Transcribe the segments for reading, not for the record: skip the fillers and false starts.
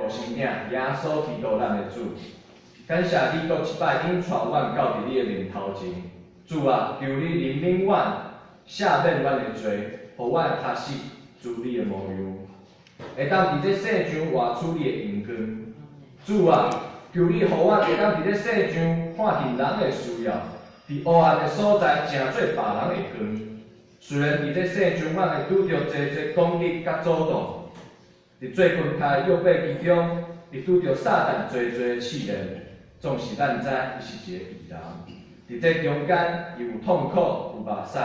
神囝耶穌基督咱的主，感謝你閣一擺引帶阮到佇你的面頭前。主啊，求你憐憫阮，赦免阮的罪，予阮確實如你的模樣，會當佇這世上活出你的榮光。主啊，求你予阮會當佇這世上看見人的需要，佇黑暗的所在成做別人的光。雖然佇這世上，阮會拄著濟濟攻擊佮阻擋，佇最近的約伯其中，會拄著撒旦濟濟的試煉，總是咱知伊是一個義人。佇這中間，伊有痛苦，有目屎，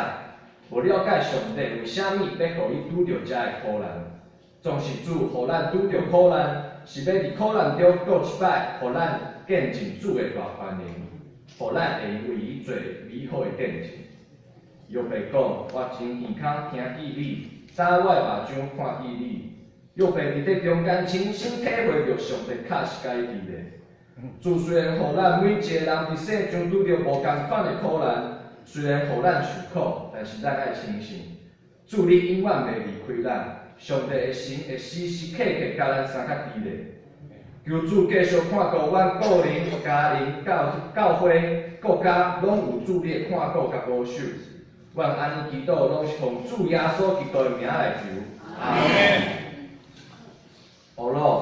無了解上帝為啥物欲予伊拄著遮的苦難。總是主予咱拄著苦難，是欲佇苦難中閣一擺，予咱見證主的大權能，予咱會用為伊做美好的見證。約伯講：我真耳空聽見你，早我的目睭看見你。約伯佇這中間親身體會著上帝確實佮伊佇咧。主雖然予咱每一個人佇世上拄著無仝款的苦難，雖然予咱受苦，但是咱愛相信，主你永遠袂離開咱，上帝的心會時時刻刻佮咱相佮佇咧。求主繼續看顧阮個人、家庭、教教會、國家，攏有主你的看顧佮保守。阮按呢祈禱，攏是奉主耶穌基督的名來求。阿門。好咯。